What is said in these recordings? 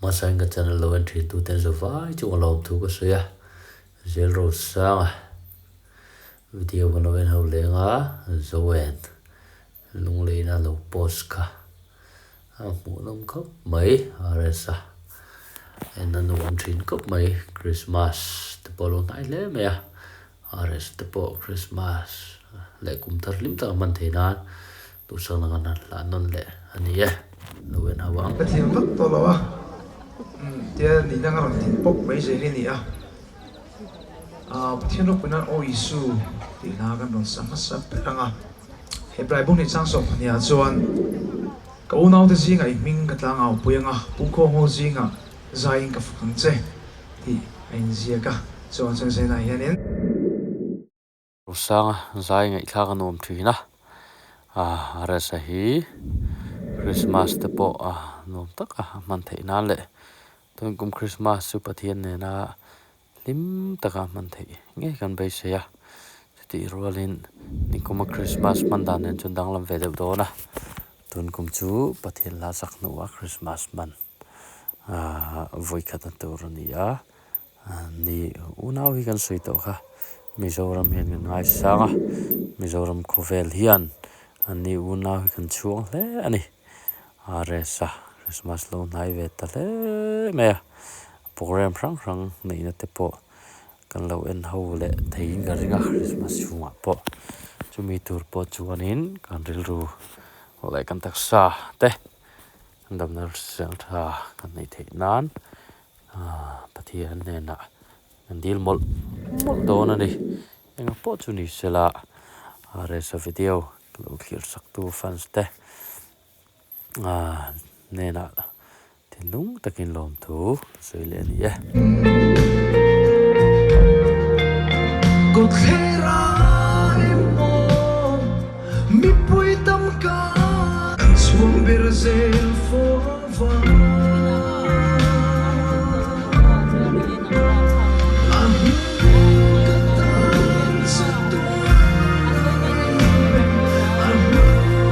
Hmasain ka channel lo en thin tu ten zavai chunga lawmthu ka sawi a, Zel Rosanga video kan lo en ho leng a, Zoen lungleina lo post kha a hmuhnawm khawp mai RS a en a nuam thin khawp mai Christmas te pawh a lo hnai hle mai a RS te pawh Christmas leh kum thar hlim tak a hman theih nan duhsak na kan han hlah nawn leh a ni e lo en ho ang. Ka thiam vak tawh lo a, tia nihna ka rawn tin pawp mai zel hi a ni a. Pathian ropui nan Aw Isu tih hla kan rawn sa hmasa ber ang a. Hebrai bawk nih chang sawm pahniha chuan ka unaute zingah i hming ka tlangau pui ang a, pungkhawm ho zingah zaiin ka fak ang che tih a inziak a. Chuan chuan Zainah hianin. Rosanga zai ngaihthlak a nuam thin a, ah rsa hi Christmas te pawh a nuam tak a hman theih nan leh tun kum Christmas chu Pathian nena hlim taka hman theih ngei kan beisei a, chutih rualin nikuma Christmas hman dan nen chuan danglam ve deuh dawn a, tun kum chu Pathian hla sak hnuah Christmas hman ah vawikhat a tur a ni a. Ni unau hi kan sawi tawh kha Mizoram hian kan ngaisang a, Mizoram khawvel hian an ni unau hi kan chhuang hle a ni. RS a Christmas lo hnai ve ta hle mai a, program hrang hrang neihna te pawh kan lo en ho leh theiin ka ring a Christmas chhungah pawh chumi tur pawh chuanin kan rilru leh kan taksa te damna hrisel tha kan neih theih nan. Pathian hnenah kan dil mawlh mawlh dawn a ni. Engah pawh chu ni sela rsa video lo thlir sak tu fans te hnenah thinlung takin lawmthu ka sawi leh a ni e. Kawtthler a emaw mipui tam ka kan chhuang ber zel fo va. A hnu ka tan chatuan a in a hnu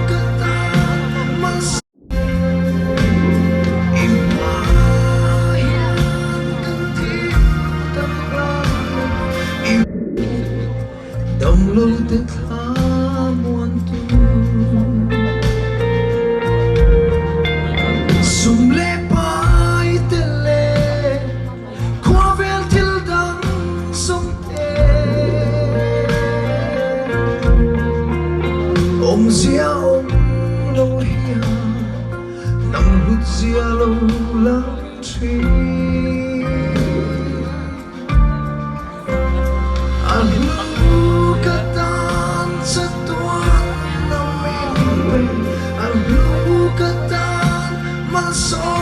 ka tan malsawm. Awmzia awm lo hian nang hlut zia lo lang thin. A hlu ka tan chatuan lo in pe, a hlu ka tan malsawm.